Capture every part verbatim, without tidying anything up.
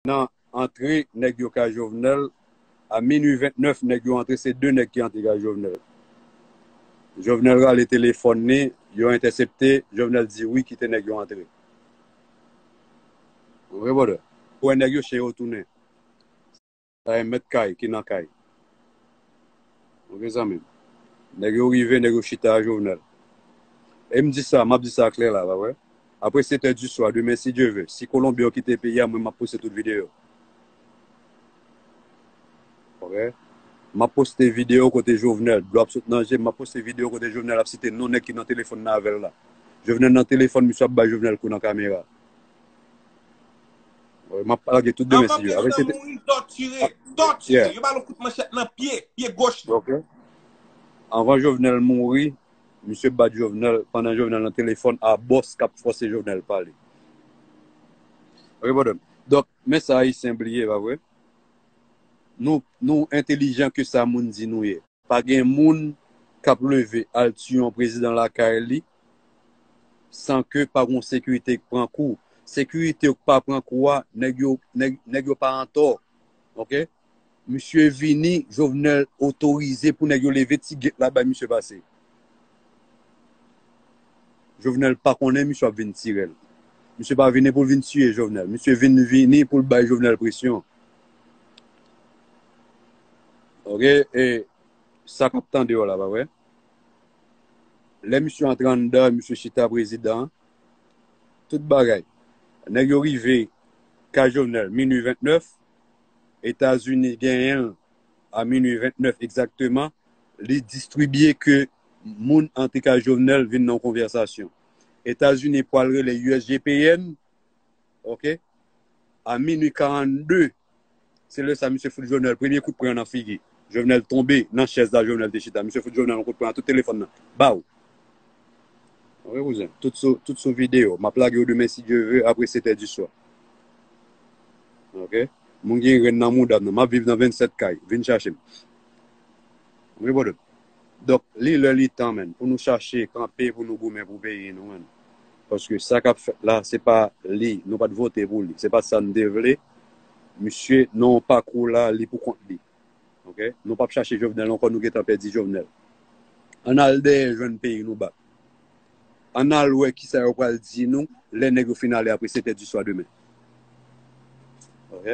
nan antre nèg yo kay Jovenel, a minui vennèf, nèg yo antre, se de nèg ki antre kay Jovenel. Jovenel rale telefòn li, yo entèsepte, Jovenel di wi, kite nèg yo antre. Ou konprann, brother? Ou wè nèg yo, chen yo tounen. Sa e mèt kay ki nan kay. Ok, zanmi m. Nèg yo rive, nèg yo chita a Jovenel. E m di sa, m ap di sa klè la, pa vre? Apre sèt è di swa, demen, si Dye ve, si Kolonbyen yo kite peyi a, mwen, m ap poste tout videyo. Ok? M ap poste videyo kote Jovenel, dlo ap sot nan je, m ap poste videyo kote Jovenel ap site non nèg ki nan telefòn nan avè l la. Jovenel nan telefòn, misye ap bay Jovenel kou nan kamera. Wi, m ap lage tout demen, si Dye ve. Apre, se te- mouri, tòtire, tòtire. Yeah. Yo ba l yon kout manchèt nan pye, pye goch li. Ok. Anvan Jovenel mouri, misye bat Jovenel, pandan Jovenel nan telefòn a bòs k ap fòse Jovenel pale. Ok, brother. Donk, men sa Ayisyen bliye, pa vre? Nou, nou entelijan ke sa moun di nou ye. Pa gen moun k ap leve al tiye yon prezidan lakay li san ke pa gon sekirite k pran kou. Sekirite yo k pa pran kou a, nèg yo, nèg, nèg yo pa antò. Ok? Misye vini, Jovenel otorize pou nèg yo leve ti gate la bay misye pase. Jovenel pa konnen misye ap vin tire l. Misye pa vini pou l vin tiye Jovenel. Misye vin vini pou l bay Jovenel presyon. Ok? E sa k ap tande yo la, pa vre? Lè misye antre anndan, misye chita prezidan, tout bagay. Nèg yo rive kay Jovenel, minui vennèf, Etazini genyen l a minui vennèf egzakteman, li distribye ke moun antre kay Jovenel vin nan yon konvèsasyon. Etazini pral rele U S G P N, ok, a minui karannde, se lè sa misye fout Jovenel premye kout pwen nan figi. Jovenel tonbe nan chèz la Jovenel te chita. Misye fout Jovenel yon kout pwen nan tout telefòn nan. Baw. Ok, kouzen. Tout sou, tout sou videyo. M ap lage yo demen, si Dye ve, apre sèt è di swa. Ok? Moun gen grenn nan mouda m nan. M ap viv nan vennsèt kay. Vin chache m. Ok, brother? Donk, li lè, li tan, menn, pou nou chache kanpe, pou nou goumen pou peyi nou, menn. Paske sa k ap fèt la, se pa li. Nou pa t vote pou li. Se pa sa n te vle. Misye, nan yon pakou la, li pou kont li. Ok? Nou p ap chache Jovenel ankò, nou gentan pèdi Jovenel. Ann al dèyè jwenn peyi nou bak. Ann al wè kisa yo pral di nou lè nèg yo fin ale apre sèt è di swa demen. Ok?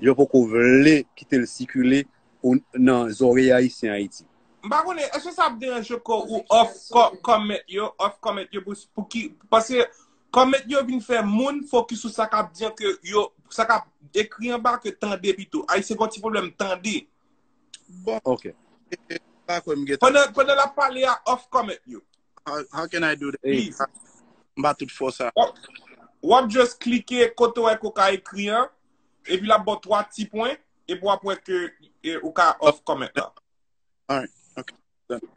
Yo poko vle kite l sikile o, nan zòrèy Ayisyen Ayiti. M pa konnen, èske sa ap deranje kò ou off co-, comment yo, off comment yo pou, pou ki, paske comment yo vin fè moun fokis sou sa k ap di an ke yo, sa k ap ekri anba ke tande pito. Ayisyen gen yon ti pwoblèm tande. Bon. Ok. E, e, pa kwè m gentan. Pandan, pandan l ap pale a, off comment yo. How, how can I do that? Please. M pa tout fò sa. W ap, w ap just klike kote w wè ke w ka ekri an, epi l ap ba w twa ti pwen, epi w ap wè ke, e, ou ka off comment la. Alright. Ok. Done.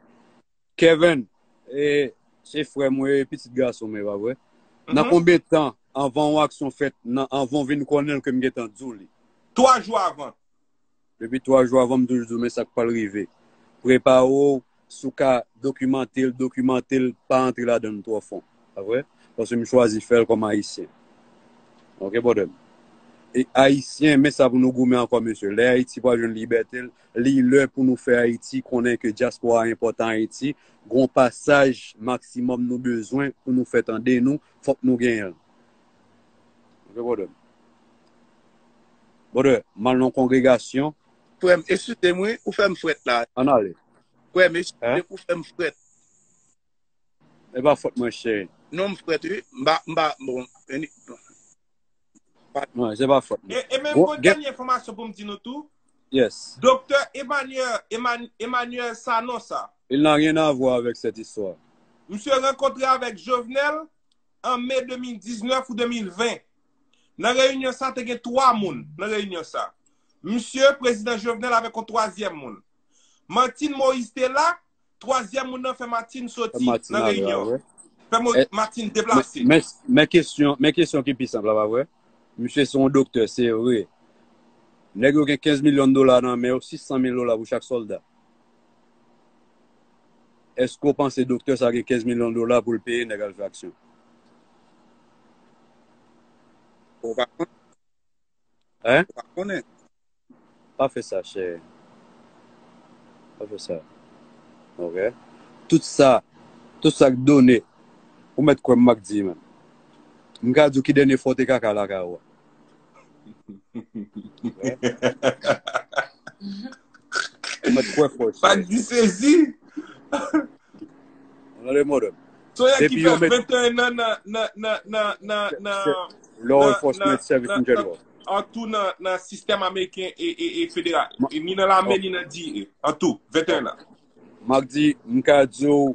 Kevin, e, se frè mwen, e, pitit gason mwen, pa vre? Nan konbyen tan anvan yon aksyon fèt, nan, anvan w vin konnen l ke m gentan di w li? Twa jou avan. Depi twa jou avan, m toujou di w, men sa k pral rive. Prepare w, si w ka dokimante l, dokimante l, pa antre ladan l twò fon. Pa vre? Paske m chwazi fè l kòm Ayisyen. Ok, brother m? E Ayisyen, men sa pou nou goumen ankò, mesye. Lè Ayiti pral jwenn libète l, li lè pou nou fè Ayiti konnen ke dyaspora enpòtan Ayiti, gon pasaj maksimòm nou bezwen pou nou fè tande nou, fòk nou genyen l. Ok, brother m? Brother, m al nan kongregasyon. Frè m, eskize m wi, ou fè m frèt la. Ann ale. Frè m, eskize m, ou fè m frèt. E pa fòt mwen, cheri. Non, m frèt wi. M pa, m pa, bon, eni-, Non, se pa fòt mwen. E, e menm gon dènye enfòmasyon pou m di nou tou. Yes. Doktè Emmanuel, Eman-, Emmanuel Sanon sa. Il n'a rien à voir avec cette histoire. Misye rankontre avèk Jovenel an me de mil diznèf ou de mil ven. Nan reyinyon sa, te gen twa moun nan reyinyon sa. Misye, prezidan Jovenel avèk yon twazyèm moun. Martine Moïse te la, twazyèm moun nan fè Martine soti nan reyinyon. Fè Mo-, Martine deplase. Men, men kesyon, men kesyon ki pi senp la, pa vre? Misye se yon doktè, se vre. Nèg yo gen kenz milyon dola nan men yo, sis san mil dola pou chak sòlda. Èske w panse doktè sa gen kenz milyon dola pou l peye nèg al fè aksyon? Ou pa konn. Hein? Pa konnen. Pa fè sa, chè. Pa fè sa. Ok? Tout sa, tout sa k done, ou mèt kwè m, m ap di, man. M ka di w ki dènye fwa w te kaka lakay ou a. Ou mèt kwè fò, chè. Pak di sezi. Ou tande, madam? Soyè ki Depi fè yo met venteyen an nan, nan, nan, nan, nan, nan, Law enforcement service in general. An tou nan, nan sistèm ameriken e, e, e federal. E ni nan lame, ni nan D E. An tou, venteyen an. M ap di, m ka di w,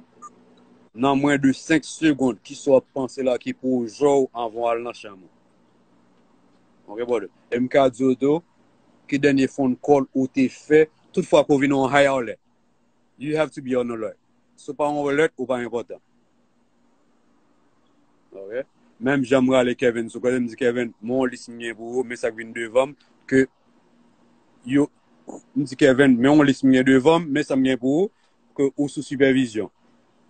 nan mwen de senk segonn, ki sa w ap panse la ki pwojè w anvan w al nan chanm ou. Ok, brother? E m ka di w tou, ki dènye phone call ou te fè, tout fwa ke w vin yon high alert. You have to be on alert. Si w pa on alert, ou pa enpòtan. Ok? Menm jan m rale Kevin sou kote, m di, Kevin, men yon lis m gen pou ou, men sa k vin devan m, ke yo, m di, Kevin, men yon lis m gen devan m, men sa m gen pou ou, ke ou sou sipèvizyon.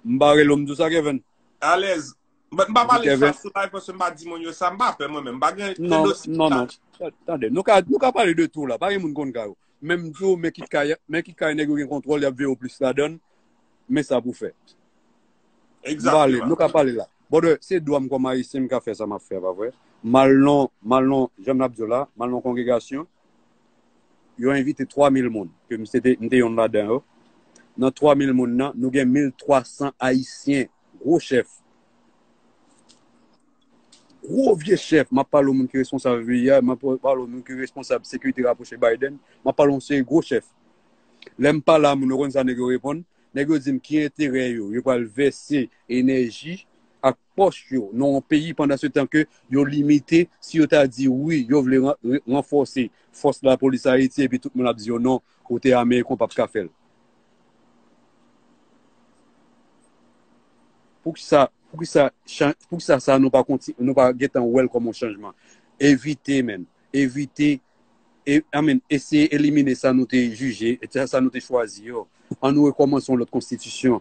M pa rele w, m di w sa, Kevin? Alèz. But m pa M di, pale sa Kevin. Sou live paske m pa di moun yo sa, m pa pè mwen menm. M pa gen Non, tendans non, non. Tande, nou ka, nou ka pale de tou la. Pa gen moun konn kay ou. Menm di w, men kit kay, men kit kay nèg yo gen kontwòl, y ap veye w plis ladan l, men sa pou fè. M pale, Egzakteman. Nou ka pale la. Brother, se dwa m kòm Ayisyen, m ka fè sa m ap fè, pa vre? M al nan, m al nan, jan m ap di w la, m al nan kongregasyon, yo envite twa mil moun, ke m se te, m te yonn ladan yo. Nan twa mil moun nan, nou gen mil twa san Ayisyen, gwo chèf. Gwo vye chèf, m ap pale w moun ki responsab V I A, m ap pale w moun ki responsab sekirite rapwoche Biden, m ap pale w yon seri gwo chèf. Lè m pale a moun, ou konn sa nèg yo reponn? Nèg yo di m ki enterè yo, yo pral vèse enèji ak pòch yo nan yon peyi pandan se tan ke yo limite, si yo ta di wi, yo vle ran- re- ranfòse fòs lapolis Ayiti epi tout moun ap di yo non, kote Ameriken w p ap ka fè l. Poukisa, poukisa, chan- poukisa sa nou pa konti, nou pa gentan wè l kòm yon chanjman? Evite, men. Evite, e, I mean, eseye elimine sa nou te jije, e sa, sa nou te chwazi yo. Ann nou rekòmanse yon lòt konstitisyon.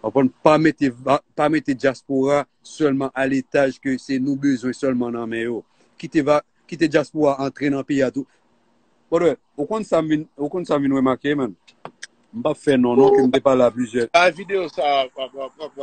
Konprann? Pa mete, va- pa mete dyaspora sèlman a letaj ke se nou bezwen sèlman nan men yo. Kite, va- kite dyaspora antre nan peyi a tou. Brother, ou konn sa m vin, ou konn sa m vin remake, man? M p ap fè non, non, ke m te pale a plizyè. Bay videyo sa, w ap, w ap, w ap,